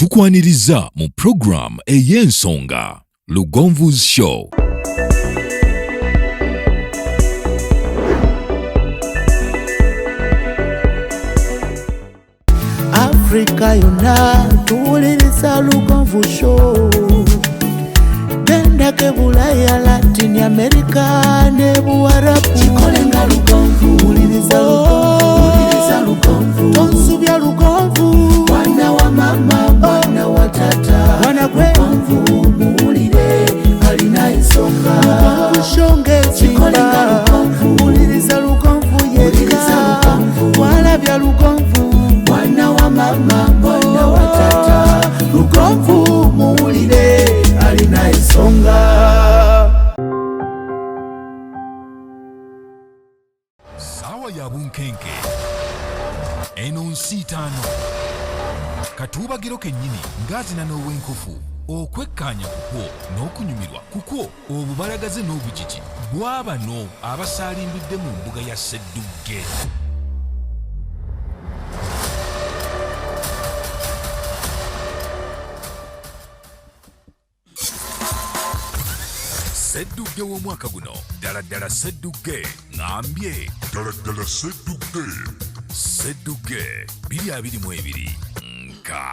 Tukwaniriza mu program ey'ensonga Lugonvu's Show. Afrika yonna tuwuliriza Lugonvu Show. Gendako e Bulaya, Latin America ne Buwarabu. Kikole nga Lugonvu, wuliriza Lugonvu, wuliriza Lugonvu. Tonsubya Lugonvu, mwana wa mama, mwana wa tata. Mwana gwe Lugonvu, muwulire alina ensonga. Lugonvu Show ng'ezimba, wuliriza Lugonvu yekka, walabya Lugonvu, mwana wa mama, mwana wa tata. Lugonvu muwulire alina ensonga. Saawa ya bunkenke eno nsiitaano katuubagiro kennyini ng'azina n'ow'enkofu okwekkaanya kukwo n'okunyumirwa kukwo obubalagaze n'obujiji bw'abano abasaalimbidde mu mbuga ya Sseddugge. Sseddugge w'omwaka guno ddala ddala Sseddugge ŋambye ddala ddala Sseddugge Sseddugge 2022 nka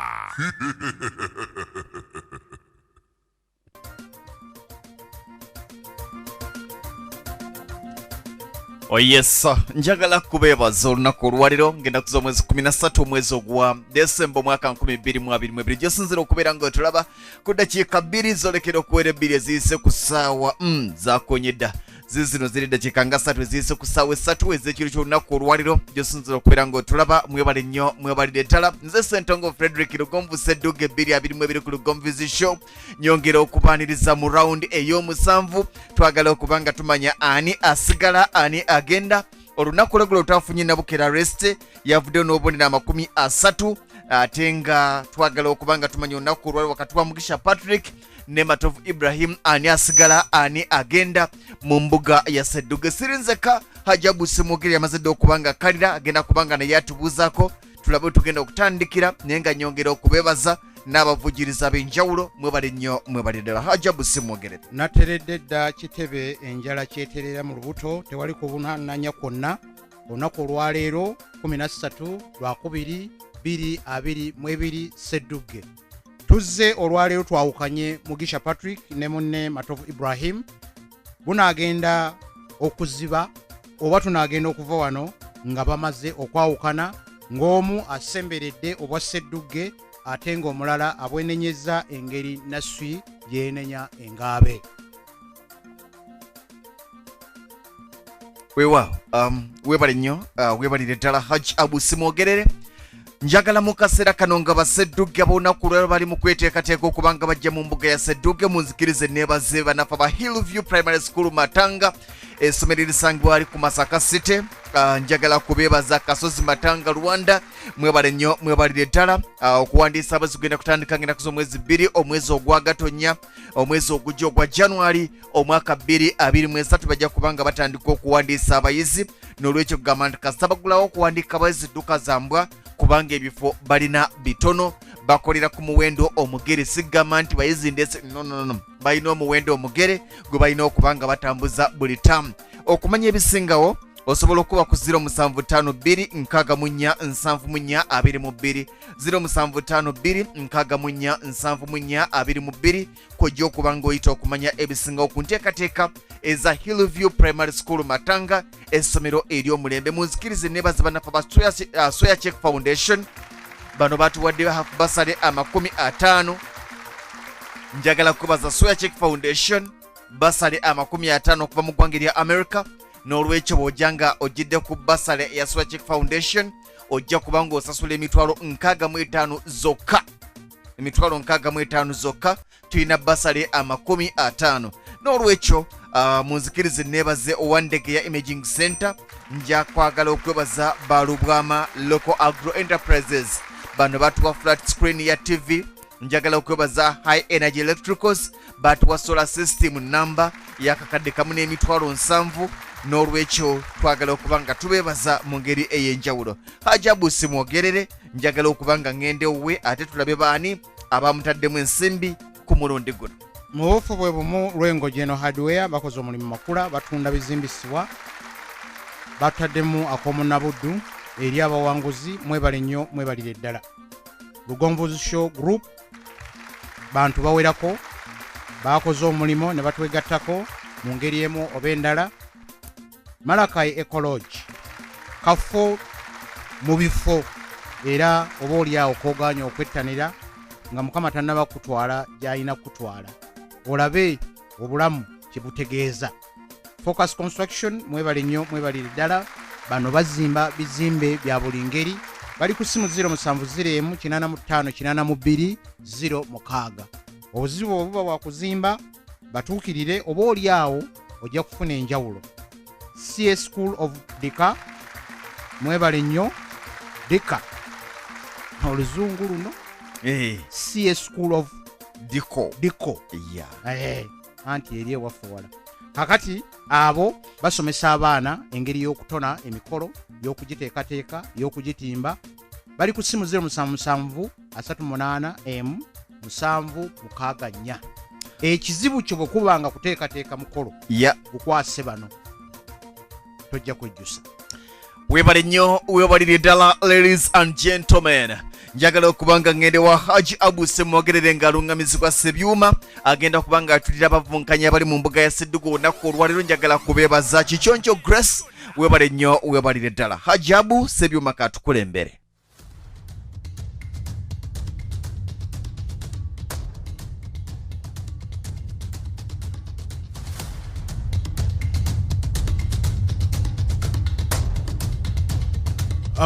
Oyes, oh njagala kubeebaza olunaku olwaliro ngenda kuza omwezi 13 omwezi ogwa Desemba omwaka 2022 gyosinzira okubeera nga otulaba ku ddakiika bbiri zolekera okuwera ebbiri eziyise ku ssaawa zakonye dda zizino ziri ddakiika nga ssatu eziyise ku ssaawa essatu ez'ekiro ky'olunaku olwaliro gyosinzira okubeera nga otulaba. Mwebale nnyo, mwebalire ddala. Nze Ssentongo Frederick Lugonvu Ssedduga 2022 ku Lugonvu's Show. Nyongera okubaaniriza mu rawundi ey'omusanvu. Twagala okuba nga tumanya ani asigala ani agenda. Olunaku lweggulo twafunye Nabukera Rest yavuddeyo n'obubonero 30, ate nga twagala okuba nga tumanya olunaku olwali wakati wa Mugisha Patrick ne Matovu Ibrahim, ani asigala ani agenda mu mbuga ya Ssedduge. Sirinzeka Hajabu Ssemwogerere yamaze dda okuba nga akkalira, agenda kuba nga naye atubuuzaako tulabe tugenda okutandikira, naye nga nyongera okubeebaza n'abavujjirizi ab'enjawulo. Mwebale nnyo, mwebale ddala. Hajabu Ssemwogerere. Nateredde dda kitebe enjala kyeterera mu lubuto, tewali kubunananya kwonna. Olunaku olwaleero 13 lwakubiri bbiri abiri mu ebiri Sseddugge. Tuzze olwaleero twawukanye Mugisha Patrick ne munne Matovu Ibrahim. Bunaagenda okuziba oba tunaagenda okuva wano nga bamaze okwawukana, ng'omu asemberedde obwa Sseddugge ate ng'omulala abwenenyeza engeri Nasswi gyenenya engaabe. Weewaawo, webale nnyo, webalire ddala Hajj Abu Ssemwogerere. Njagala mu kaseera kano nga Basedduge ab'olunaku lwaliro bali mu kweteekateeka okuba nga bajja mu mbuga ya Ssedduge, munzikirize neebaze banafa ba Hillview Primary School Matanga, essomero erisangibwa ali ku Masaka City. Njagala kubeebaza Kasozi Matanga Rwanda, mwebale nnyo, mwebalire ddala. Okuwandiisa abazi kugenda kutandika ng'ennaku z'omwezi 2 omwezi ogwa Gatonya omwezi ogujja ogwa January omwaka 2023 bajja kuba nga batandika okuwandiisa abayizi. N'olwekyo kugamba nti kasita bagulawo okuwandiika abayizi dduka za mbwa, kubanga ebifo balina bitono, bakolera ku muwendo omugere. Sigamba nti bayizi ndese, no, no, no, balina omuwendo omugere gwe balina okuba nga batambuza buli tamu. Okumanya ebisingawo osobola okuba ku 0752 64 74 22, 0752 64 74 22 kwojja okuba ng'oyita okumanya ebisingawo ku nteekateeka eza Hillview Primary School Matanga, essomero ery'omulembe. Munzikirize nebaza bannaffe ba Soya Check Foundation, bano batuwadde half basale 50. Njagala kubaza Soya Check Foundation basale 50 okuva mu ggwanga erya America. N'olwekyo bw'ojja nga ojjidde ku basale ya Soya Check Foundation ojja kuba ng'osasula emitwalo 65 zokka, emitwalo 65 zokka. Tulina basale 50. N'olwekyo munzikirize neebaze owandege ya Imaging Center. Nja kwagala okwebaza Balubwama Local Agro Enterprises, bano batuwa flat screen ya TV. Njagala okwebaza High Energy Electricals, batuwa solar system namba yakakadde kamu n'emitwalo 70. N'olwekyo twagala okuba nga tubeebaza mu ngeri ey'enjawulo. Hajabu Ssemwogerere njagala okuba nga ŋŋende ewuwe ate tulabe baani Abamutaddemu ensimbi ku mulundi guno. Mu bufu bwe bumu Lwengo General Hardware bakoze omulimu makula, batunda bizimbisibwa, bataddemu ak'omunnabuddu eri abawanguzi. Mwebale nnyo, mwebalire ddala. Lugonvuzi Show Group bantu bawerako bakoze omulimu ne batwegattako mu ngeri emu oba endala. Malakai Ecology kafo mu bifo era oba oliawo kogaanya okwettanira nga Mukama tannaba kutwala gy'alina kutwala, olabe obulamu kyebutegeeza. Focus Construction mwebale nnyo, mwebalire ddala. Bano bazimba bizimbe bya buli ngeri, bali ku simu 0701 85 82 06. Obuzibu obuba bwa kuzimba batuukirire, oba oliawo ojja kufuna enjawulo. CS School of Dika mwebale nnyo. Dika oluzungu luno. CS School of Diko. Diko. Anti eri ewaffe wala. Kakati abo basomesa abaana engeri y'okutona emikolo, y'okugiteekateeka, y'okugitimba. Bali ku simu 077 38 M 764. Ekizibu kyo bwe kuba nga kuteekateeka mukolo, gukwase bano, tojja kwejjusa. Webale nnyo, webalire ddala. Ladies and gentlemen, njagala okuba nga ŋŋende wa Haji Abu Semwogerere ng'aluŋŋamizibwa Sebyuma, agenda kuba nga atulira abavunkanya abali mu mbuga ya Sedduga olunaku olwaleero. Njagala kubeebaza Kiconco Grace, webale nnyo, webalire ddala. Haji Abu Sebyuma katukulembere.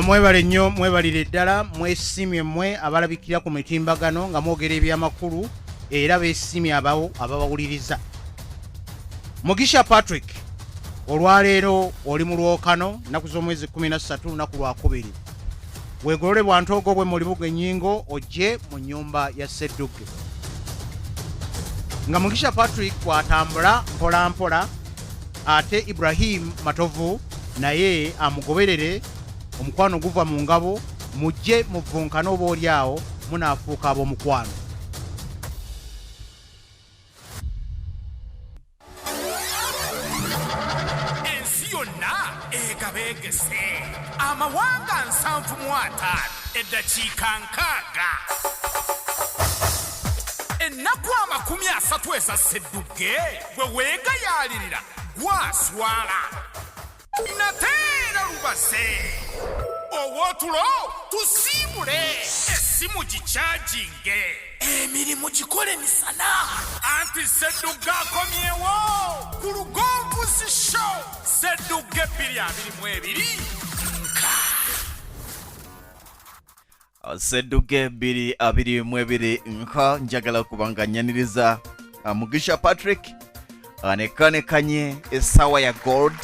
Mwebale nnyo, mwebalire ddala. Mwesiimye mmwe abalabikira ku mitimbagano nga mwogera ebyamakulu, era beesiimye abawo ababawuliriza. Mugisha Patrick, olwaleero oli mu lwokano, nnaku z'omwezi 13, lunaku lwakubiri. Weegolole bwantoogo bwe mu libuga ennyingo, ojje mu nnyumba ya Sseddugge. Nga Mugisha Patrick bw'atambula mpola mpola, ate Ibrahim Matovu naye amugoberere. Omukwano guva mu ngabo, mujje muvunkane, oba oli awo munaafuuka ab'omukwano. Ensi yonna egabeegese, amawanga 75, eddakiika 60, ennaku 30 eza Sseddugge. Gwe weegayaalirira gwaswala nateera lubase owootulo tusiibule essimu gikyajinge, emirimu gikole misana, anti Sseddugge akomyewo ku Lugonvuzi Show. Sseddugge 2022 nka. Ssedduge 2022 nka. Njagala kuba nga nyaniriza Mugisha Patrick anekanekanye essaawa ya gold,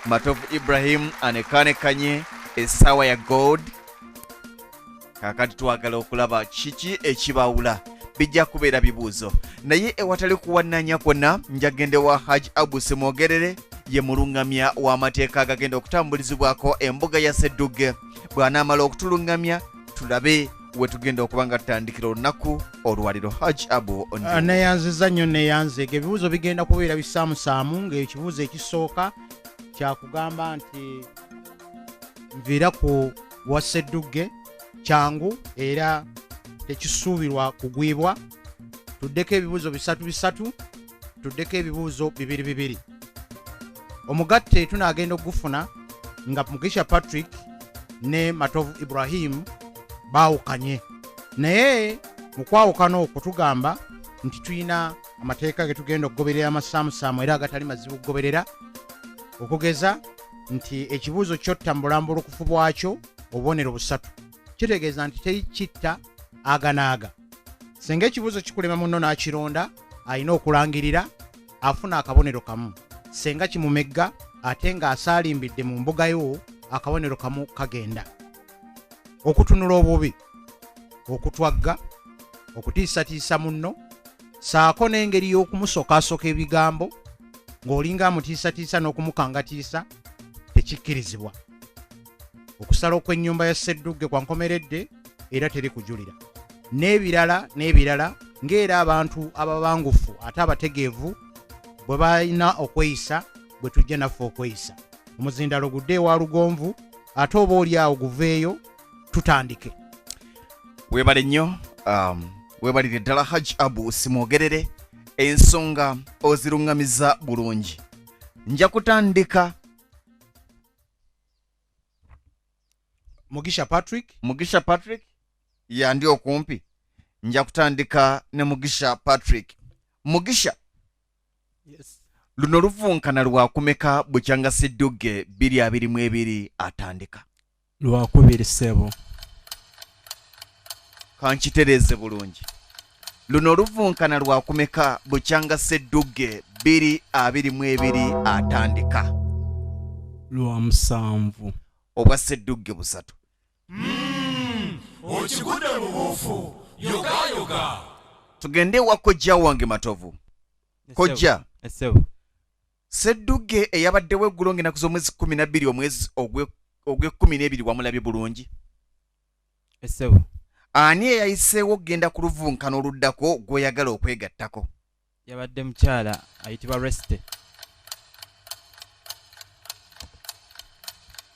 Matovu Ibrahim anekanekanye essaawa ya gold. Kakati twagala okulaba kiki ekibawula, bijja kubeera bibuuzo, naye ewatali kuwannanya kwonna njagende wa Haj Abu Semwogerere, ye muluŋŋamya w'amateeka agagenda okutambulizibwako embuga ya Sseddugge. Bw'anaamala okutuluŋŋamya, tulabe we tugenda okuba nga tutandikira olunaku olwaliro. Haj Abu. Neyanziza nnyo, neyanzeega. Ebibuuzo bigenda kubeera bisaamusaamu, ng'ekibuuzo ekisooka kyakugamba nti nviira ku wa Sseddugge, kyangu era tekisuubirwa kugwibwa. Tuddeko ebibuuzo bisatu bisatu, tuddeko ebibuuzo bibiri bibiri. Omugatte tunaagenda okugufuna nga Mugisha Patrick ne Matovu Ibrahim baawukanye, naye mu kwawukana okwo tugamba nti tulina amateeka ge tugenda okugoberera amasaamusaamu era agatali mazibu kugoberera, okugeza nti ekibuuzo kyotta mu bulambulukufu bwakyo obubonero busatu, kitegeeza nti teri kitta aganaaga. Singa ekibuuzo kikulema munno n'akironda, alina okulangirira, afuna akabonero kamu. Senga kimumegga ate ng'asaalimbidde mu mbuga yo, akabonero kamu kagenda. Okutunula obubi, okutwagga, okutiisatiisa munno, saako n'engeri y'okumusokasoka ebigambo ng'olinga amutiisatiisa n'okumukangatiisa, tekikkirizibwa. Okusala okw'ennyumba ya Sseddugge kwa nkomeredde era teri kujulira. N'ebirala n'ebirala, ng'era abantu ababangufu ate abategeevu bwe balina okweyisa, bwe tujja naffe okweyisa. Omuzindalo gudde ewa Lugonvu, ate oba oli awo guveeyo tutandike. Webale nnyo, webalire ddala Hajj Abu Simwogerere, ensonga oziruŋŋamiza bulungi. Nja kutandika Mugisha Patrick. Mugisha Patrick yandi okumpi. Nja kutandika ne Mugisha Patrick. Mugisha, Yes. Luno luvunkana lwakumeka bukyanga Sseddugge 2022 atandika? Lwakubiri ssebo. Kankitereeze bulungi, luno luvunkana lwakumeka bukyanga Sseddugge 2022 atandika? Lwa 7. Obwa Sseddugge busatu. Okigudde mu buufu, yogayoga. Tugende ewa kojja wange Matovu. Kojja, Essebo. Sseddugge eyabaddewo eggulo ng'ennaku z'omwezi 12 omwezi ogw'e12 wamulabye bulungi? Essebo. Ani eyayiseewo okugenda ku luvunkano oluddako gw'oyagala okwegattako? Yabadde mukyala ayitibwa Resite.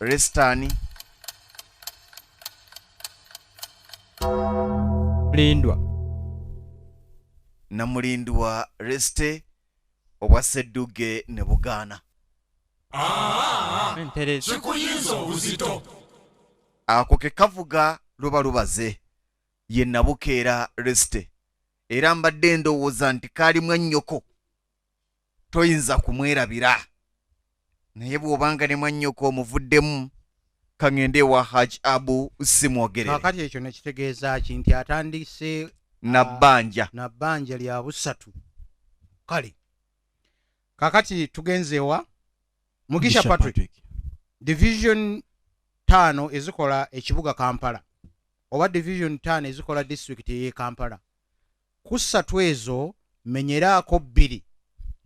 Resitani? Lindwa. Namulindwa Resite, obwa Sseddugge ne bugaana. Entereza. Kikuyinza obuzito. Ako ke kavuga luba lubaze, ye Nabukeera Resite. Era mbadde ndowooza nti kaali mwannyoko toyinza kumwerabira, naye bw'obanga ne mwannyoko omuvuddemu. Kaŋŋende ewa Haj Abu Simwogerere. Kaakati ekyo nekitegeeza ki? Nti atandise Nabbanja. Nabbanja lya busatu. Kale kaakati tugenze wa Mugisha Patrick. Division 5 ezikola ekibuga Kampala, oba division 5 ezikola disitulikiti ey'e Kampala, ku ssatu ezo menyeraako bbiri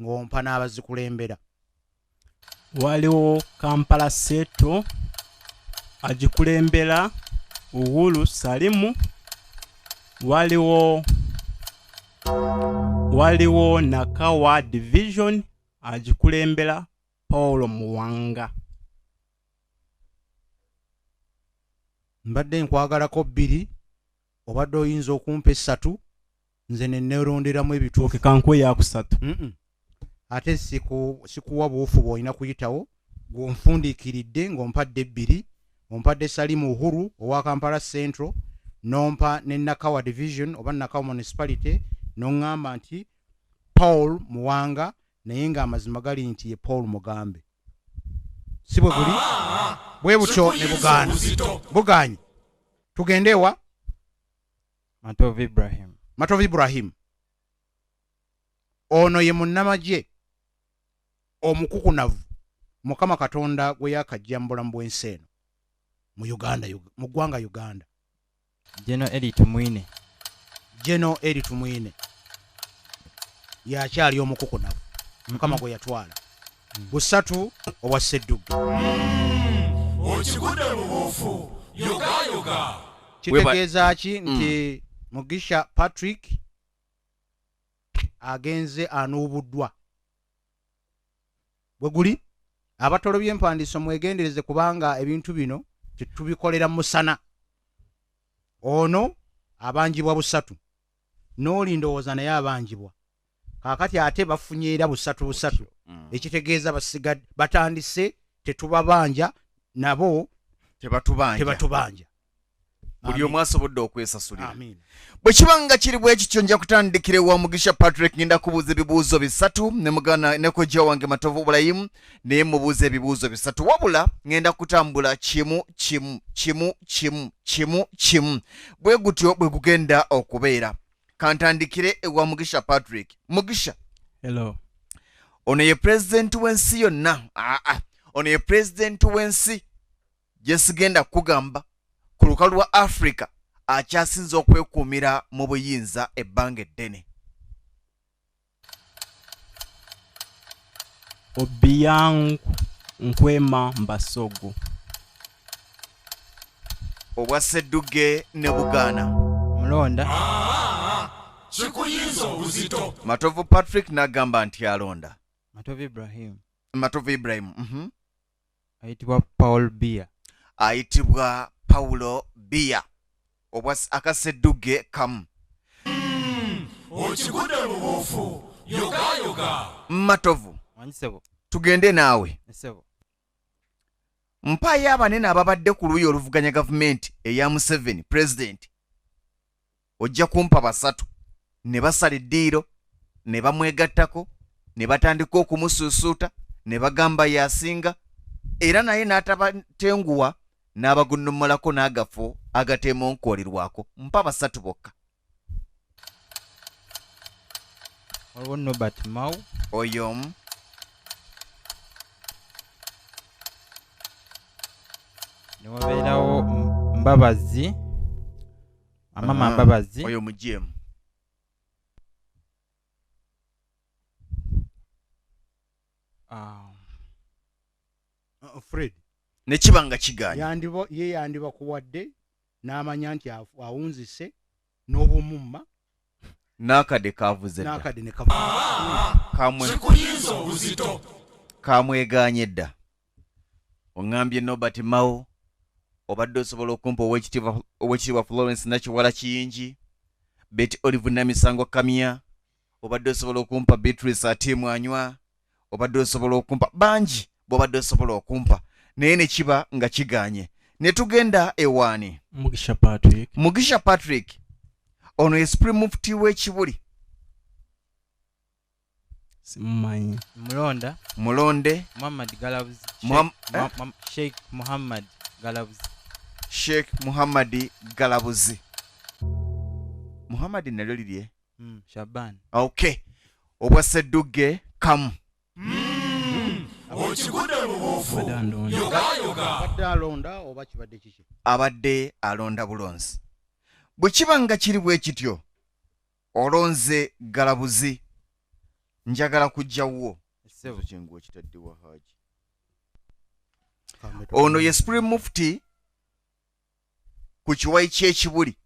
ng'ompa n'abazikulembera. Waliwo Kampala Central, agikulembera Uhuru Salimu. Waliwo Nakawa Division, agikulembera Paul Muwanga. Mbadde nkwagalako bbiri, obadde oyinza okumpa essatu, nze ne neeronderamu ebituufu. Okay, kankuwe yakusatu. Ate sikuwa buufu bw'olina kuyitawo. Gw'onfundiikiridde ng'ompadde ebbiri, ompadde Salimu Uhuru owa Kampala Central, n'ompa ne Nakawa Division oba Nakawa Municipality, n'oŋŋamba nti Paul Muwanga, naye ng'amazima gali nti ye Paul Mugambe. Si bwe guli? Bwe butyo ne bugaana, buganye. Tugende ewa Matovu Ibrahim. Matovu Ibrahim ono ye munnamagye omukukunavu Mukama Katonda gwe yakajja mu bulamu bw'ensi eno mu Uganda, mu ggwanga Uganda. General Eli Tumwine. General Eli Tumwine yakyali omukukunavu Mukama gwe yatwala. Busatu obwa Sseddugge. Okigudde mu buufu, yogayoga. Kitegeeza ki? Nti Mugisha Patrick agenze anuubuddwa. Bwe guli, abatolo by'empandiiso mwegendereze, kubanga ebintu bino tetubikolera musana. Ono abanjibwa busatu, n'oli ndowooza naye abanjibwa. Kaakati ate bafunye era busatu busatu, ekitegeeza basigadde batandise tetubabanja nabo. Tebatubanja. Tebatubanja. Buli omu asobodde okwesasulira. Amin. Bwe kiba nga kiri bwe kityo, nja kutandikira ewa Mugisha Patrick. Ngenda kubuuza ebibuuzo bisatu ne mugana ne kojja wange Matovu Bulayimu, naye mubuuza ebibuuzo bisatu, wabula ngenda kutambula kimu kimu kimu kimu kimu kimu, bwe gutyo bwe gugenda okubeera. Kantandikire ewa Mugisha Patrick. Mugisha. Hello. Ono ye pulezidenti w'ensi yonna. Aa, ono ye pulezidenti w'ensi gye sigenda kugamba ku lukalu lwa Africa akyasinze okwekuumira mu buyinza ebbanga eddene. Obiang Nguema Mbasogo. Obwa Ssedugge ne bugaana. Mulonda. Kikuyinza obuzito. Matovu Patrick n'agamba nti alonda. Matovu Ibrahim. Matovu Ibrahim. Ayitibwa Paul Bia. Ayitibwa Paulo Bia. Obwa akasedduge kamu. Okigudde mu buufu. Yoga yoga. Matovu. Wangisebo. Tugende naawe. Ssebo. Mpaayo abanene ababadde ku luuyi oluvuganya gavumenti eya Museveni president. Ojja kumpa basatu ne basala eddiiro ne bamwegattako ne batandika okumusuusuuta ne bagamba yasinga era naye n'atabatenguwa n'abagunnomolako n'agafo agateemonkoolirwako. Mpa basatu bokka. Waliwo Norbert Mao. Oyo omu. Ne wabeerawo Mbabazi. Amama Mbabazi. Oyo mugyemu. Fred. Ne kiba nga kigaanye. Ye yandibakuwadde n'amanya nti awunzise n'obumumma. N'akadde kaavuze dda. N'akadde ne kavuze. Kikuyinza obuzito. Kamwegaanye dda. Oŋŋambye Norbert Mao, obadde osobola okumpa owekitiibwa Florence Nakiwala Kiyingi, Betty Olive Namisango Kamya, obadde osobola okumpa Beatrice Atimu Anywa, obadde osobola okumpa bangi bw'obadde osobola okumpa, naye ne kiba nga kigaanye. Ne tugenda ewaani. Mugisha Patrick. Mugisha Patrick. Ono ye Supreme Mufti w'Ekibuli. Simumanyi. Mulonda. Mulonde. Muhammad Galabuzi. Sheikh Muhammad Galabuzi. Sheikh Muhammad Galabuzi. Muhammad nalyo lirye? Shaban. Okay. Obwa Ssedugge kamu. Okigudde mu buufu. Yoga yoga. Abadde alonda oba kibadde kiki? Abadde alonda bulonzi. Bwe kiba nga kiri bwe kityo, olonze Galabuzi. Njagala kujja wo. Kyenguwa kitadde wa Haji. Ono ye Supreme Mufti ku kiwayi ky'Ekibuli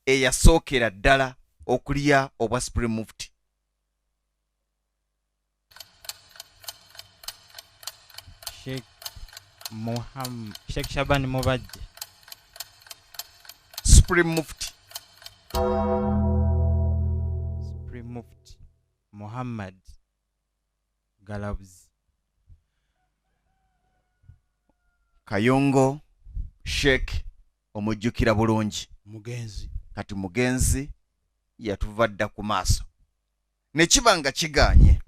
eyasookera ddala okulya obwa Supreme Mufti. Sheikh Shaban Mubajje. Supreme Mufti. Supreme Mufti Muhammad Galabuzi. Kayongo Sheikh omujjukira bulungi. Mugenzi. Kati mugenzi yatuva dda ku maaso. Ne kiba nga kigaanye.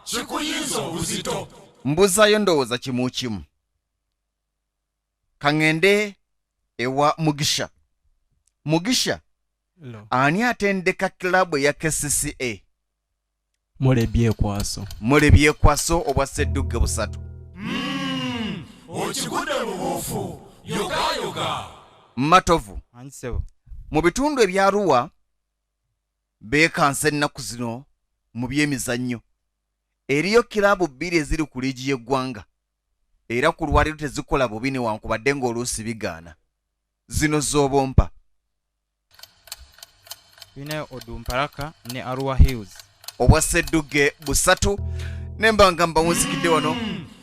Kikuyinza obuzito. Mbuzaayo ndowooza kimu kimu. Kaŋŋende ewa Mugisha. Mugisha, ani atendeka kilabu eya KCCA? Mule Byekwaso. Mule Byekwaso obwa Ssedugge busatu. Okigudde mu buufu. Yoga yoga. Matovu. Ansebo. Mu bitundu ebya Arua beekansa ennaku zino mu by'emizannyo. Eriyo kiraabu bbiri eziri ku liigi y'eggwanga era ku lwaliro tezikola bubi newankubadde ng'oluusi bigaana. Zino z'obompa. Tulinayo Odumparaka ne Arua Hills. Obwa Ssedugge busatu ne mba nga mbawunzikidde wano.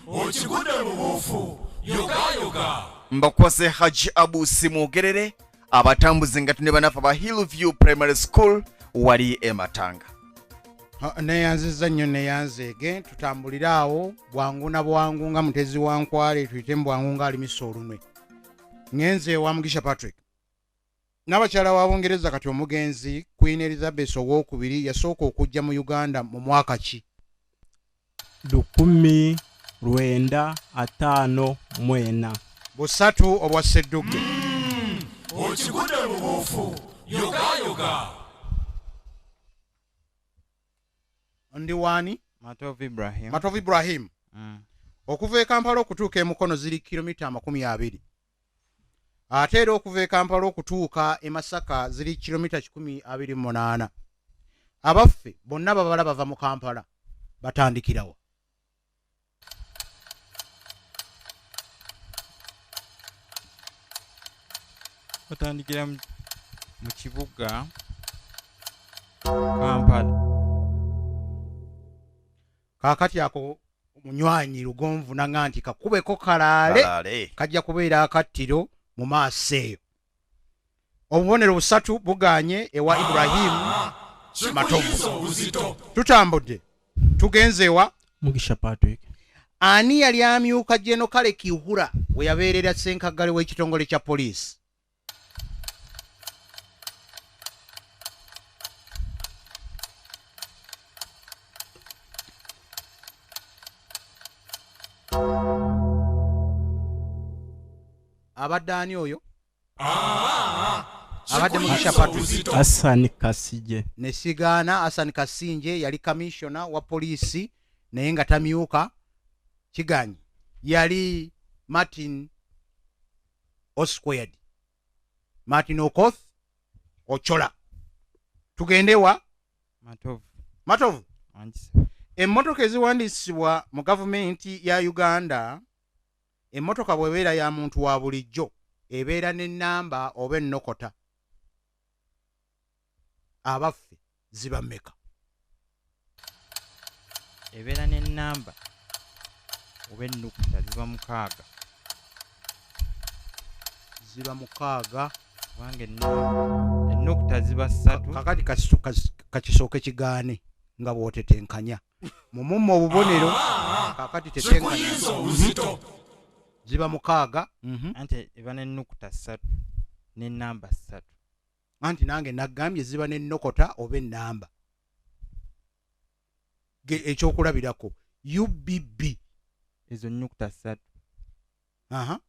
Okigudde mu buufu. Yoga yoga. Mbakwase Haji Abu Simwogerere abatambuze nga tune banafa ba Hillview Primary School wali e Matanga. Neyanziza nnyo neyanzeege tutambulire awo bwangu na bwangu nga mutezi wa nkwale tuyite mu bwangu ng'alimisa olunwe. Ngenze ewa Mugisha Patrick. N'abakyala wa Bungereza kati omugenzi Queen Elizabeth owokubiri yasooka okujja mu Uganda mu mwaka ki? 1954. Busatu obwa Ssedugge. Okigudde mu buufu. Yoga yoga. Ndi wani? Matovu Ibrahim. Matovu Ibrahim. Okuva e Kampala okutuuka e Mukono ziri kilomita 20. Ate era okuva e Kampala okutuuka e Masaka ziri kilomita 128. Abaffe bonna babala bava mu Kampala batandikirawa. Batandikira Mu kibuga Kampala. Kaakati ako munywanyi Lugonvu naŋa nti kakubeko kalaale. Kalaale. Kajja kubeera akattiro mu maaso eyo. Obubonero busatu buganye ewa Ibrahimu Matovu. Kikuyinza obuzito. Tutambudde tugenze ewa Mugisha Patrick. Ani yali amyuka Jeno Kale Kihura we yabeerera ssenkaggale w'ekitongole kya poliisi? Abadde ani oyo? Abadde Mugisha Kikuyinza Patrick. obuzito. Hassan Kasije. Nesigaana Hassan Kasinje yali kamishona wa poliisi naye nga tamyuka kiganyi. Yali Martin Osquared, Martin Okoth Ochola. Tugende wa Matovu. Matovu. Wangi. Emmotoka eziwandiisibwa mu gavumenti ya Uganda, emmotoka bw'ebeera ya muntu wa bulijjo ebeera n'ennamba oba ennokota. Abaffe ziba mmeka? Ebeera n'ennamba oba ennukuta ziba 6. Ziba 6. Kubanga ennukuta ziba 3. Kakati kakisooke kigaane nga bw'otetenkanya mumumma obubonero. Kakati tetenkanya. Kikuyinza obuzito. Ziba 6. Anti eba n'ennukuta 3 n'ennamba 3. Anti nange nagambye ziba n'ennokota oba ennamba. Ekyokulabirako UBB. Ezo nnukuta 3. Aha.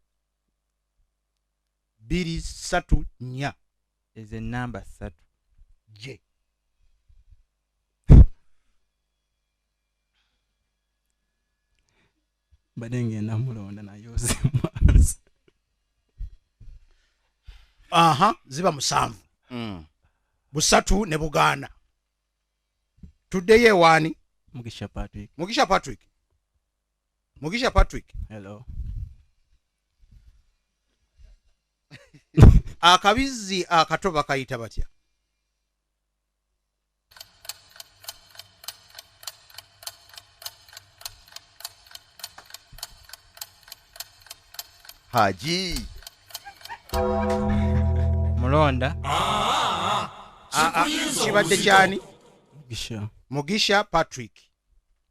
2 3 4. Ezo ennamba 3. J. Mbadde ngenda mulonda naye ozimwanzi. Aha, ziba 7. 3 ne bugaana. Tuddeyo ewaani? Mugisha Patrick. Mugisha Patrick. Mugisha Patrick. Hello. Akabizzi akato bakayita batya? Haji. Mulonda. Kikuyinza Kibadde obuzito. kyani? Mugisha. Mugisha Patrick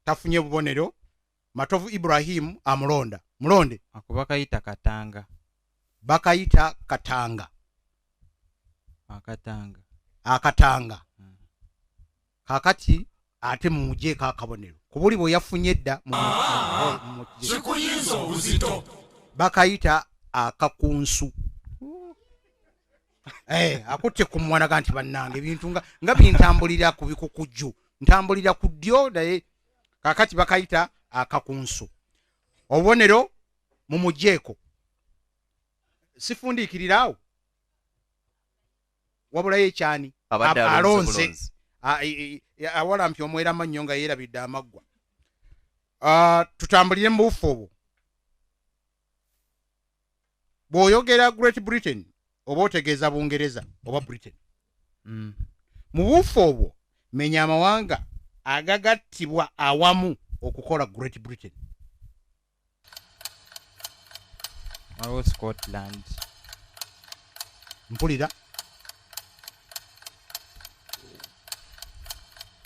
tafunye bubonero. Matovu Ibrahim amulonda. Mulonde. Ako bakayita katanga. Bakayita katanga. Akatanga. Akatanga. Kakati ate mumugyeko akabonero ku buli bwe yafunye edda Kikuyinza obuzito. Bakayita akakunsu. Akutte ku mwanaga nti bannange ebintu nga bintambulira ku bikukujju, ntambulira ku ddyo, naye kakati bakayita akakunsu. Obubonero mumugyeko. Sifundiikirira awo wabulayo ekyani? Abadde Alonze. bulonzi. Awalampye omwera amannyo nga yeerabidde amaggwa. Tutambulire mu buufu obwo. Bw'oyogera Great Britain oba otegeeza Bungereza oba Britain. Mu buufu obwo menya amawanga agagattibwa awamu okukola Great Britain. Waliwo Scotland. Mpulira.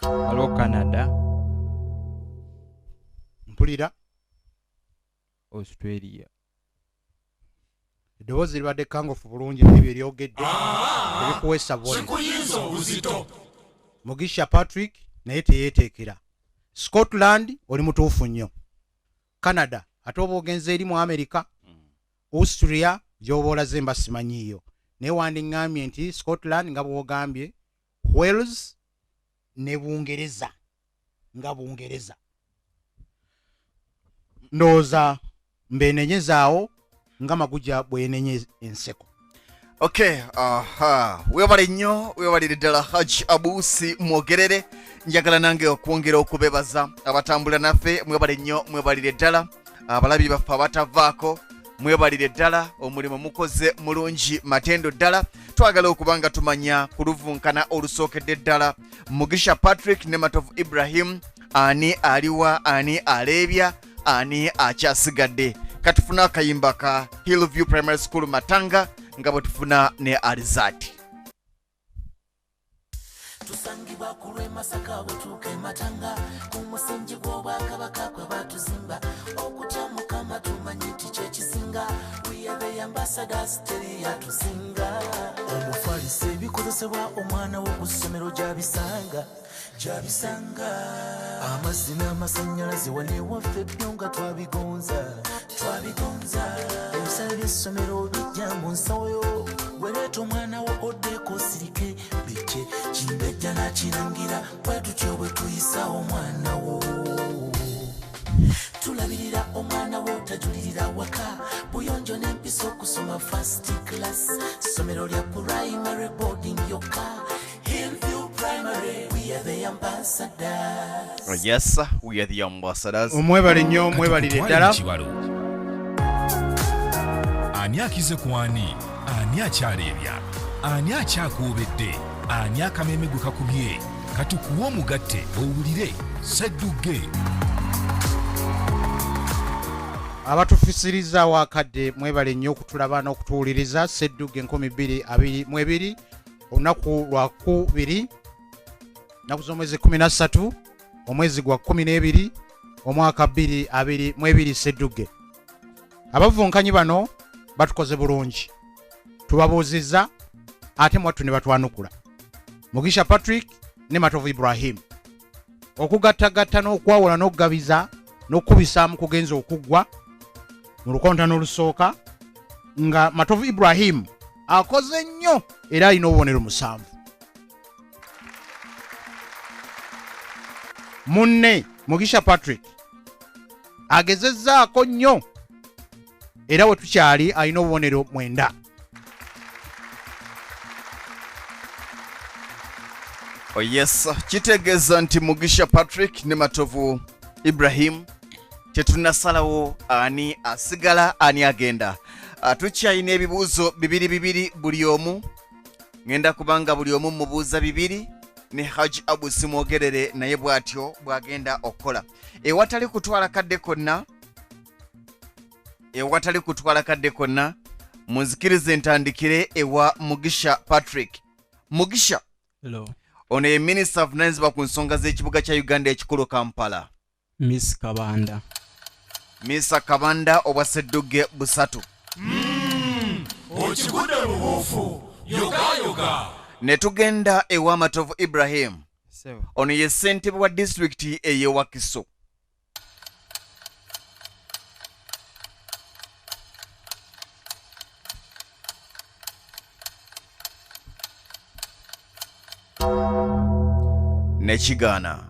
Waliwo Canada. Mpulira. Australia. Eddoboozi libadde kkangofu bulungi naye bye lyogedde ebikuweesa bubonero. Kikuyinza obuzito. Mugisha Patrick naye teyeeteekera. Scotland oli mutuufu nnyo. Canada ate oba ogenze eri mu America. Austria gy'oba olaze mba simanyiiyo, naye wandiŋŋambye nti Scotland nga bw'ogambye, Wales ne Bungereza nga Bungereza. Ndowooza mbeenenyezaawo nga Maguja bwe yenenye enseko. Okay, aha. Webale nnyo, webalire ddala Hajj Abusi Mwogerere. Njagala nange okwongera okubebaza abatambula naffe, mwebale nnyo, mwebalire ddala. Abalabi baffe abatavaako, Mwebalire ddala, omulimu mukoze mulungi matendo ddala. Twagala okuba nga tumanya ku luvunkana olusookedde ddala, Mugisha Patrick ne Matovu Ibrahim, ani aliwa, ani aleebya, ani akyasigadde. Katufuna akayimba ka Hillview Primary School Matanga nga bwe tufuna ne Alizati. Tusangibwa ku lw'e Masaka, bwetuuka e Matanga ku musingi gw'Obwakabaka kwe batuzimba. Okutya Mukama tumanyi nti kyekisinga. We are the ambassadors, teri yatusinga. Omufalisi ebikozesebwa omwana wo ku ssomero gyabisanga, gyabisanga. Amazzi n'amasannyalaze wane waffe byo nga twabigonza, twabigonza. Ebisale by'essomero bijja mu nsawo yo. Bweleeta omwana wo oddeko osirike bike kimbejja nakirangira. Bwe tutyo bwe tuyisa omwana wo, tulabirira omwana wo tajulirira waka. Buyonjo n'empisa, okusoma first class, ssomero lya primary boarding yokka, Hillview Primary. We are the ambassadors. Yes, we are the ambassadors. Omwebale nnyo, mwebalire ddala. Kibalo, ani akize ku ani, ani akyaleebya, ani akyakuubedde, ani akameme gwe kakubye? Katukuwe omugatte owulire Seddugge. Abatufisirizaawo akadde, mwebale nnyo okutulaba n'okutuwuliriza. Seddugge 2022, olunaku lwakubiri, nnaku z'omwezi 13, omwezi gwa 12, omwaka 2022. Seddugge, abavunkanyi bano batukoze bulungi, tubabuuzizza ate mwattu ne batwanukula. Mugisha Patrick ne Matovu Ibrahim, okugattagatta n'okwawula n'okugabiza n'okukubisaamu kugenza okuggwa mu lukontano olusooka nga Matovu Ibrahim akoze nnyo era alina obubonero 7. Munne Mugisha Patrick agezezzaako nnyo era we tukyali alina obubonero 9. Oh yes, kitegeeza nti Mugisha Patrick ne Matovu Ibrahim tetunnasalawo ani asigala ani agenda. Tukyalina ebibuuzo bibiri bibiri buli omu. Ŋŋenda kubanga buli omu mubuuza bibiri, ne Hajj Abu Simwogerere naye bw'atyo bw'agenda okukola. Ewatali kutwala kadde konna, ewatali kutwala kadde konna, munzikirize ntandikire ewa Mugisha Patrick. Mugisha. Hello. Ono ye minisita avunaanyizibwa ku nsonga z'ekibuga kya Uganda ekikulu Kampala. Miss Kabanda. Misa Kabanda, obwa Seddugge 3. Okigudde mu buufu, yogayoga. Ne tugenda ewa Matovu Ibrahim. Ssebo. Ono ye ssentebe wa disitulikiti ey'e Wakiso. Nekigaana.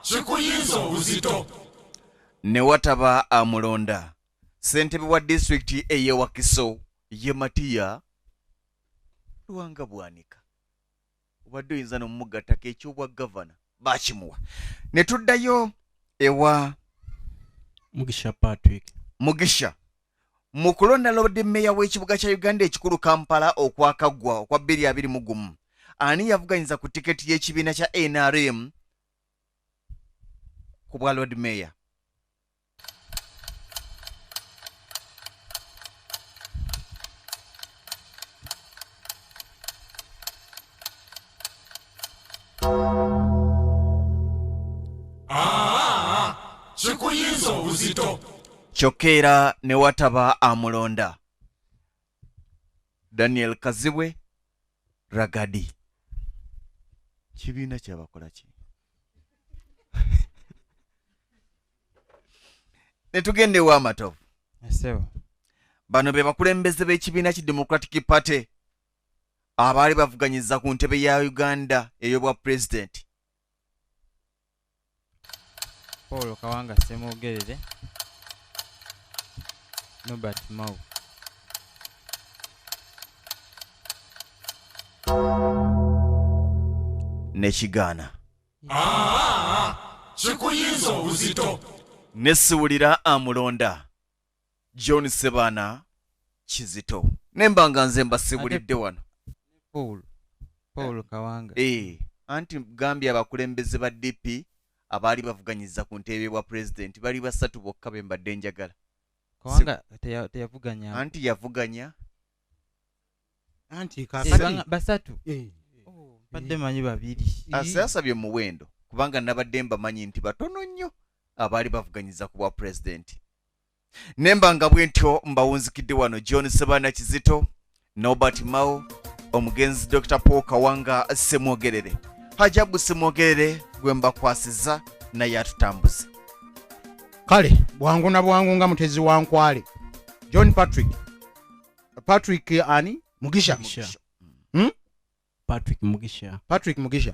Kikuyinza obuzito. Ne wataba amulonda. Ssentebe wa disitulikiti ey'e Wakiso ye Matiya Lwanga Bwanika. Obadde oyinza n'omugattako eky'obwa gavana, bakimuwa. Ne tuddayo ewa Mugisha Patrick. Mugisha, mu kulonda Lord Mayor w'ekibuga kya Uganda ekikulu Kampala okwakaggwa okwa 2021, ani yavuganyiza ku tiketi y'ekibiina kya NRM ku bwa Lord Mayor? Kikuyinza obuzito. Kyokka era ne wataba amulonda. Daniel Kazibwe Ragadi, kibiina kyabakola ki? Ne tugenda ewa Matovu. Ssebo. Bano be bakulembeze b'ekibiina ki Democratic Party abaali bavuganyiza ku ntebe ya Uganda ey'obwa pulezidenti. Paul Kawanga Ssemwogerere, Norbert Mao. Nekigaana. Kikuyinza obuzito. Ne siwulira amulonda. John Sebaana Kizito nemba nga nze mbasibulidde wano. Paul Kawanga. Anti gambye abakulembeze ba DP abaali bavuganyiza ku ntebe bwa pulezidenti bali basatu bokka be mbadde njagala. Kawanga teyavuganya. Anti yavuganya. Anti kakati basatu. Mbadde manyi babiri. Asasabye muwendo kubanga nabadde mbamanyi nti batono nnyo abaali bavuganyiza ku bwa pulezidenti. Nemba nga bwentyo mbawunzikidde wano John Sebaana Kizito, Norbert Mao, omugenzi Dr. Paul Kawanga Ssemwogerere. Hajabu Ssemwogerere gwe mbakwasiza naye atutambuze. Kale bwangu na bwangu nga mutezi wa nkwale. John Patrick. Patrick ani? Mugisha. Mugisha. Patrick Mugisha. Patrick Mugisha.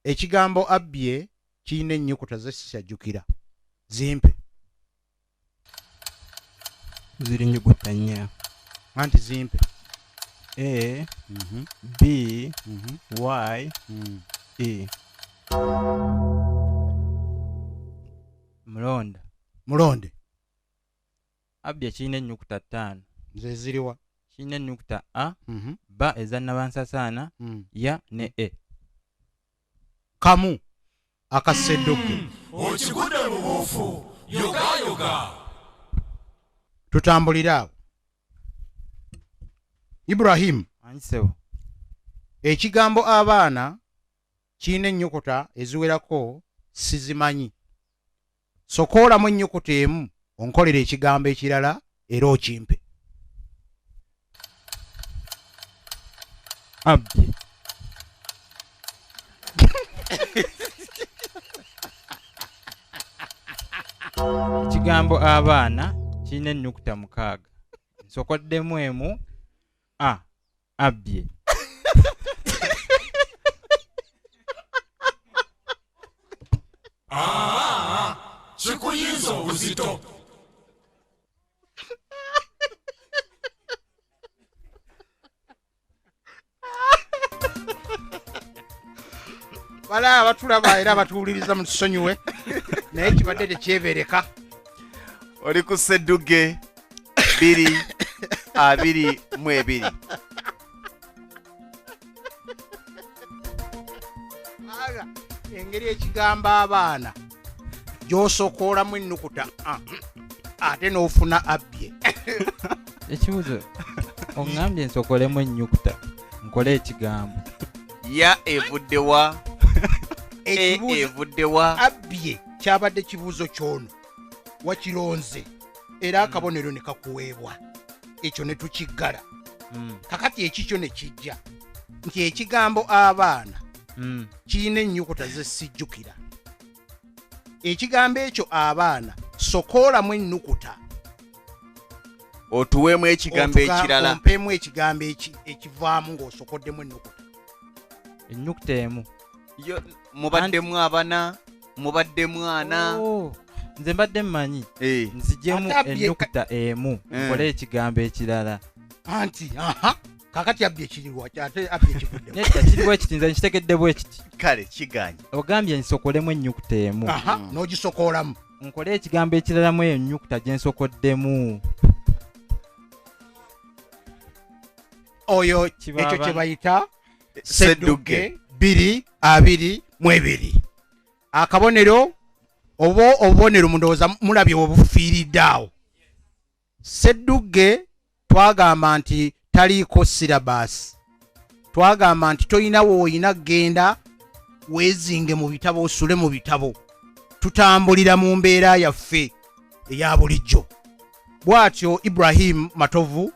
Ekigambo abbye kirina ennyukuta ze sisajjukira. Zimpe. Ziri nnyukuta nnya. Anti zimpe. A, B, Y, E. Mulonda. Mulonde. Abbye kirina ennyukuta ttaano. Nze ziriwa? Kirina ennyukuta A, B eza Nnabansasaana, Y ne E. Kamu akasedduke. Okigudde mu buufu, yogayoga. Tutambulira awo. Ibrahim. Ansewo. Ekigambo abaana kirina ennyukuta eziwerako sizimanyi. Sokoolamu ennyukuta emu onkolere ekigambo ekirala era okimpe. Abbye. Ekigambo abaana kirina ennyukuta 6. Nsokoddemu emu a abbye. Kikuyinza obuzito. Bala abatulaba era abatuwuliriza mutusonyiwe naye kibadde tekyebeereka. Oli ku Ssedduge 222. Aga engeri ekigambo abaana gy'osokoolamu ennukuta a ate n'ofuna abbye. Ekibuuzo oŋŋambye nsokolemu ennyukuta nkole ekigambo. Ya evudde wa? E evudde wa? Abbye kyabadde kibuuzo ky'ono wakironze era akabonero ne kakuweebwa ekyo ne tukiggala. Kakati ekikyo ne kijja nti ekigambo abaana kirina ennyukuta ze sijjukira. Ekigambo ekyo abaana sokoolamu ennukuta otuweemu ekigambo ekirala. Ompeemu ekigambo ekivaamu ng'osokoddemu ennukuta. Ennyukuta emu. Yo mubaddemu abana, mubaddemu ana. Nze mbadde mmanyi nzigyemu ennyukuta emu nkole ekigambo ekirala. Anti aha kakati abbye kiriwa ate abbye kivudde. Nedda kiriwa ekiti nze nkitegedde bwe kiti. Kale kiganye. Ogambye nsokolemu ennyukuta emu. Aha n'ogisokoolamu. Nkole ekigambo ekirala mu eyo ennyukuta gye nsokoddemu. Oyo ekyo kye bayita Ssedduge 222. Akabonero oba obubonero mundowooza mulabye obufiiridde awo. Ssedduge twagamba nti taliiko syllabus. Twagamba nti toyina w'oyina genda weezinge mu bitabo osule mu bitabo. Tutambulira mu mbeera yaffe eya bulijjo. Bw'atyo Ibrahim Matovu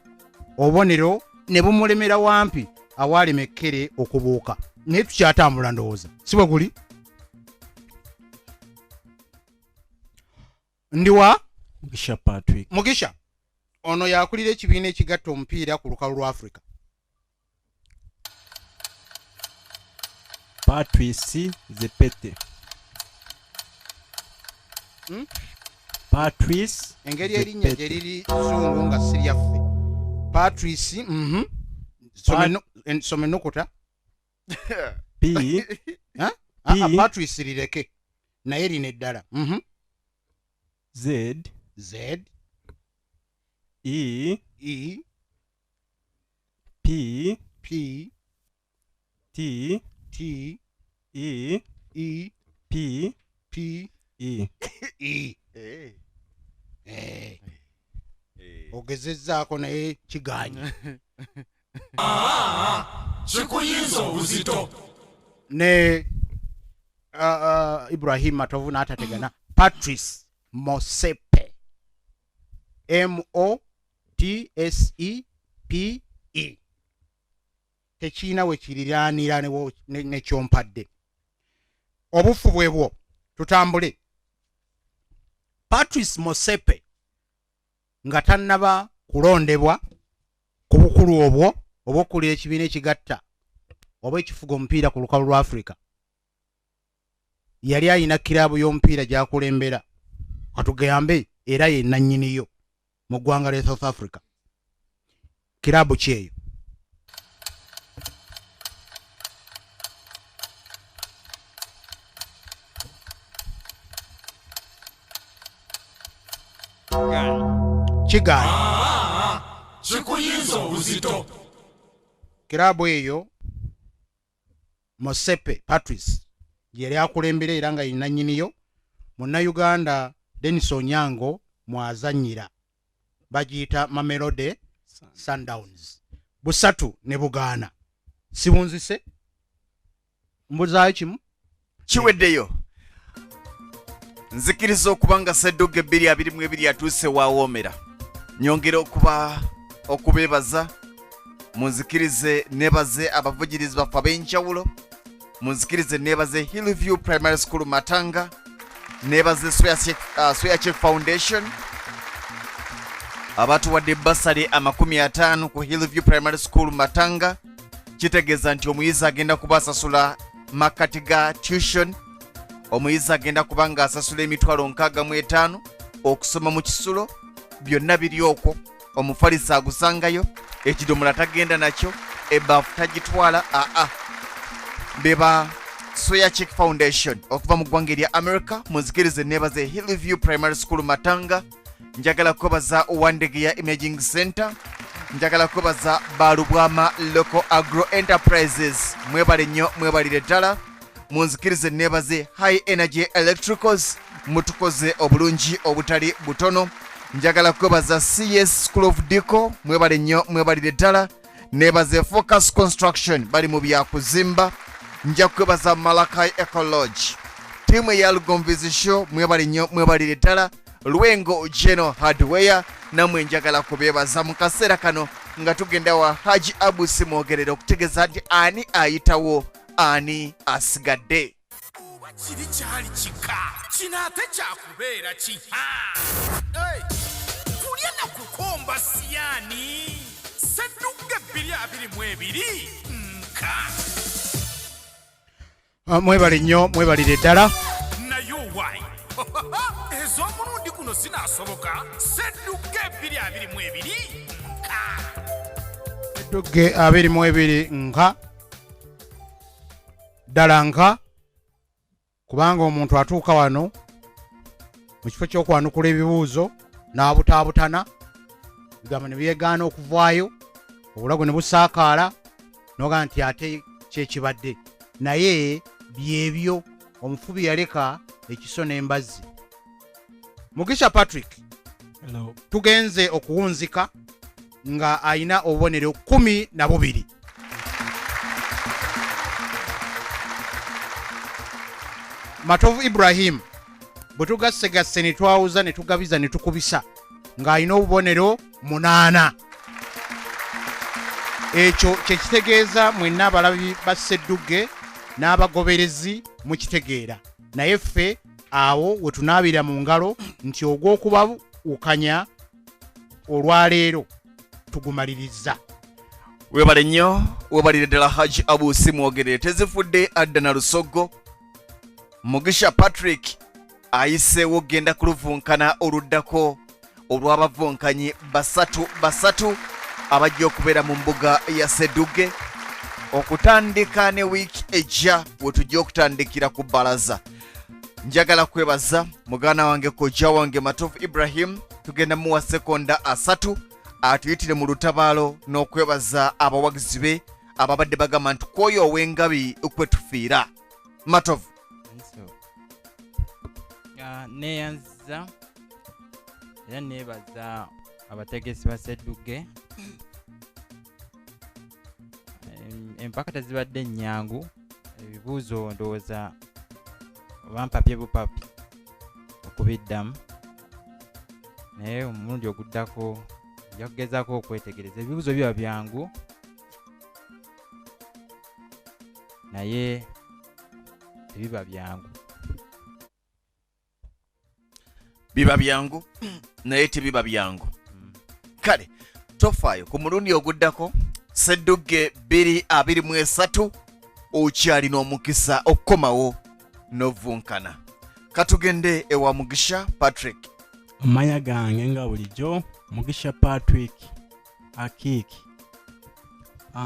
obubonero ne bumulemera wampi awalema ekkere okubuuka. Naye tukyatambula ndowooza. Si bwe guli? Ndiwa? Mugisha Patrick. Mugisha. Ono yakulira ekibiina ekigatta omupiira ku lukalu lwa Afrika. Patrice Zepete. Patrice engeri erinnya gye liri zungu nga si lyaffe. Patrice soma ennukuta. P. P. Patrice lireke naye lino eddala. Z Z E E P P T T E E P P E. E. Eh. Ogezezzaako naye kiganye. Kikuyinza obuzito. Ne Ibrahim Matovu n'atategana. Patrice Motsepe, M O T S E P E, tekiina we kiriraanira nekyompadde. Obufu bwe bwo, tutambule. Patrice Motsepe nga tannaba kulondebwa ku bukulu obwo obw'okukulira ekibiina ekigatta oba ekifuga omupiira ku lukalu lwa Africa, yali alina kiraabu y'omupiira gy'akulembera, katugambe era ye nannyiniyo mu ggwanga lya South Africa. Kiraabu kyeyo? Kigaanye. Kikuyinza obuzito. Kiraabu eyo Motsepe Patrice yali akulembera era nga ye nannyiniyo, Munnayuganda Denis Onyango mwazannyira, bagiyita Mamelodi Sundowns. Busatu ne bugaana. Sibunzise, mbuzaayo kimu. Kiweddeyo. Nzikiriza okuba nga Ssedduga 2022 atuuse wawoomera. Nyongera okubeebaza, munzikirize nebaze abavugirizi baffe ab'enjawulo, munzikirize nebaze Hillview Primary School Matanga, nebaze Swear Check Foundation abatuwadde basale 50 ku Hillview Primary School Matanga. Kitegeeza nti omuyizi agenda kuba asasula makati ga tuition, omuyizi agenda kuba ng'asasula emitwalo nkaaga mu etaano okusoma mu kisulo, byonna biri okwo. Omufalisi agusangayo, ekidomola tagenda nakyo, ebaafu tagitwala. Aa, beba Soya Check Foundation okuva mu ggwanga erya America. Munzikirize nebaze Hillview Primary School Matanga. Njagala kwebaza Wandegeya Imaging Center, njagala kwebaza Balubwama Local Agro Enterprises, mwebale nnyo, mwebalire ddala. Munzikirize nebaze High Energy Electricals, mutukoze obulungi obutali butono. Njagala kwebaza CS School of Deco, mwebale nnyo, mwebalire ddala. Nebaze Focus Construction, bali mu byakuzimba. Nja kwebaza Malakai Ecolodge, ttiimu eya Lugonvu's Show, mwebale nnyo, mwebalire ddala. Lwengo General Hardware, nammwe njagala kubeebaza mu kaseera kano nga tugenda wa Haji Abusi Mwogerere okutegeeza nti ani ayitawo, ani asigadde. Oba kiri kyali kika kino ate kyakubeera kiha kulya na kukomba siyaani Ssedugga 2022 nka. Mwebale nnyo, mwebalire ddala. Naye owaayi, ez'omulundi guno zinaasoboka? Ssedugga 2022 nka. Ssedugge 22 nka ddala nka, kubanga omuntu atuuka wano mu kifo ky'okwanukula ebibuuzo n'abutaabutana, bigambo ne byegaana okuvaayo, obulago ne busaakaala, n'ogamba nti ate kyekibadde. Naye byebyo omufubi yaleka ekiso n'embazzi. Mugisha Patrick. Hello. Tugenze okuwunzika nga alina obubonero 12. Matovu Ibrahim bwe tugassegasse ne twawuza ne tugabiza ne tukubisa ng'alina obubonero 8. Ekyo kye kitegeeza mwenna abalabi ba Ssedugge n'abagoberezi mukitegeera, naye ffe awo we tunaabira mu ngalo nti ogw'okubawukanya olwaleero tugumaliriza. Webale nnyo, webalire ddala Haji Abusi Mwogerere. Tezifudde adda na Lusogo. Mugisha Patrick ayiseewo okugenda kuluvunkana oluddako olw'abavunkanyi basatu basatu abajja okubeera mu mbuga ya Ssedugge okutandika ne wiiki ejja we tujja okutandikira ku bbalaza. Njagala kwebaza muganda wange kojja wange Matovu Ibrahim, tugenda muwa sekonda 3 atuyitire mu lutabaalo n'okwebaza abawagizi be ababadde bagamba nti kwoyo ow'engabi kwetufiira. Matovu. Neeyanziza era neebaza abategesi ba Sseddugge. Empaka tezibadde nnyangu, ebibuuzo ndowooza bampapye bupapi okubiddamu, naye omulundi oguddako nja kugezaako okwetegereza. Ebibuuzo biba byangu naye tebiba byangu. Biba byangu naye tebiba byangu. Kale tofaayo, ku mulundi oguddako Sseddugge 2023 okyalina omukisa okukomawo n'ovunkana. Katugende ewa Mugisha Patrick. Amanya gange nga bulijjo Mugisha Patrick Akiiki.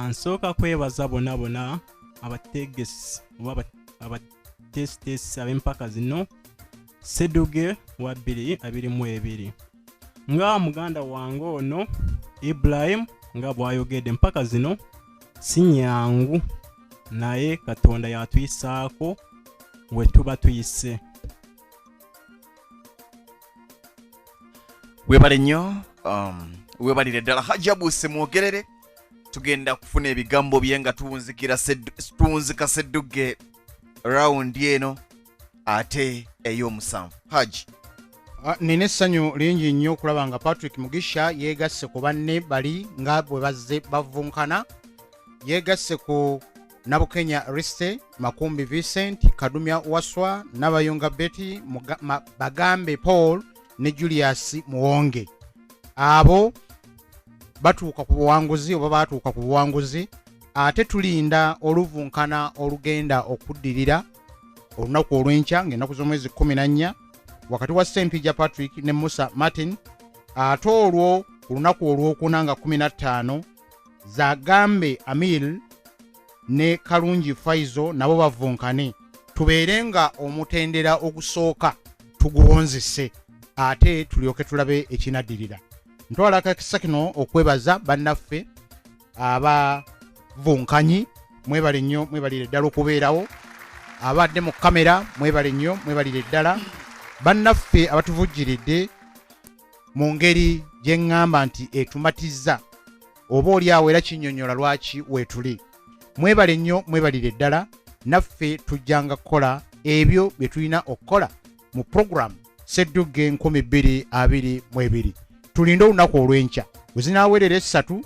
Nsooka kwebaza bonna bonna abategesi oba abateesiteesi ab'empaka zino Sseddugge wa 2022. Nga muganda wange ono Ibrahim nga bw'ayogedde, empaka zino si nyangu, naye Katonda yatuyisaako we tuba tuyise. Webale nnyo, webalire ddala Hajji Abu Ssemwogerere. Tugenda kufuna ebigambo bye nga tuwunzika Sseddugge rawundi eno ate ey'omusanvu. Hajji. Nina essanyu lingi nnyo okulaba nga Patrick Mugisha yeegasse ku banne bali nga bwe bazze bavunkana. Yeegasse ku Nabukenya Riste, Makumbi Vincent, Kadumya Waswa, Nabayunga Betty, Bagambe Paul ne Julius Muwonge. Abo batuuka ku buwanguzi oba baatuuka ku buwanguzi, ate tulinda oluvunkana olugenda okuddirira olunaku olw'enkya ng'ennaku z'omwezi 14 wakati wa Ssempijja Patrick ne Musa Martin, ate olwo ku lunaku olwokuna nga 15 Zagambe Amil ne Kalungi Faizo nabo bavunkane, tubeere nga omutendera ogusooka tuguwonzese ate tulyoke tulabe ekinaddirira. Ntwala akakisa kino okwebaza bannaffe abavunkanyi, mwebale nnyo, mwebalire ddala okubeerawo. Abadde mu kamera mwebale nnyo, mwebalire ddala. Bannaffe abatuvujjiridde mu ngeri gye ŋŋamba nti etumatizza oba oli awo era kinnyonnyola lwaki weetuli. Mwebale nnyo, mwebalire ddala. Naffe tujjanga kukola ebyo bye tulina okukola mu program Sseddugge 2022. Tulinde olunaku olw'enkya bwe zinaawerera 3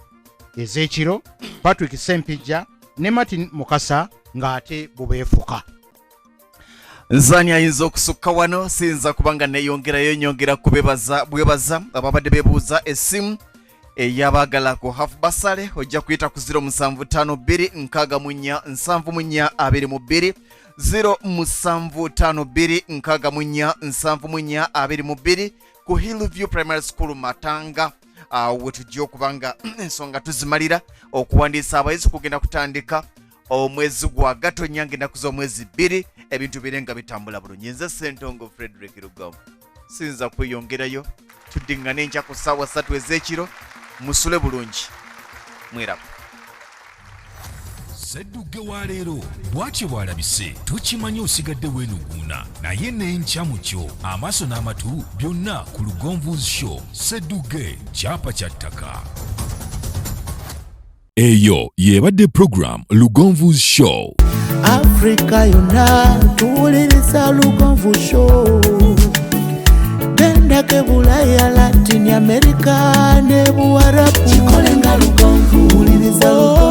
ez'ekiro, Patrick Ssempijja ne Martin Mukasa ng'ate bubeefuka. Nzani ayinza okusukka wano, siyinza kubanga neeyongerayo nyongera kubebaza bwebaza ababadde beebuuza essimu eyabaagala ku half basale, ojja kuyita ku 0752 64 74 22, 0752 64 74 22 ku Hillview Primary School Matanga. We tujja okuba nga ensonga tuzimalira. Okuwandiisa abayizi kugenda kutandika omwezi gwa Gatonya ng'ennaku z'omwezi 2, ebintu bire nga bitambula bulungi. Nze Ssentongo Frederick Lugonvu, siyinza kweyongerayo, tuddiŋŋane enkya ku ssaawa 3 ez'ekiro. Musule bulungi, mweraba. Sseddugge wa leero bw'atyo bw'alabise, tukimanyi osigadde weenuguuna, naye n'enkya mu kyo amaaso n'amatu byonna ku Lugonvu's Show. Sseddugge kyapa kya ttaka. Eyo y'ebadde program Lugonvu's Show. Afrika yonna tuwuliriza Lugonvu Show. Gendako Bulaya, Latin America ne Buwarabu. Kikole nga Lugonvu, wuliriza.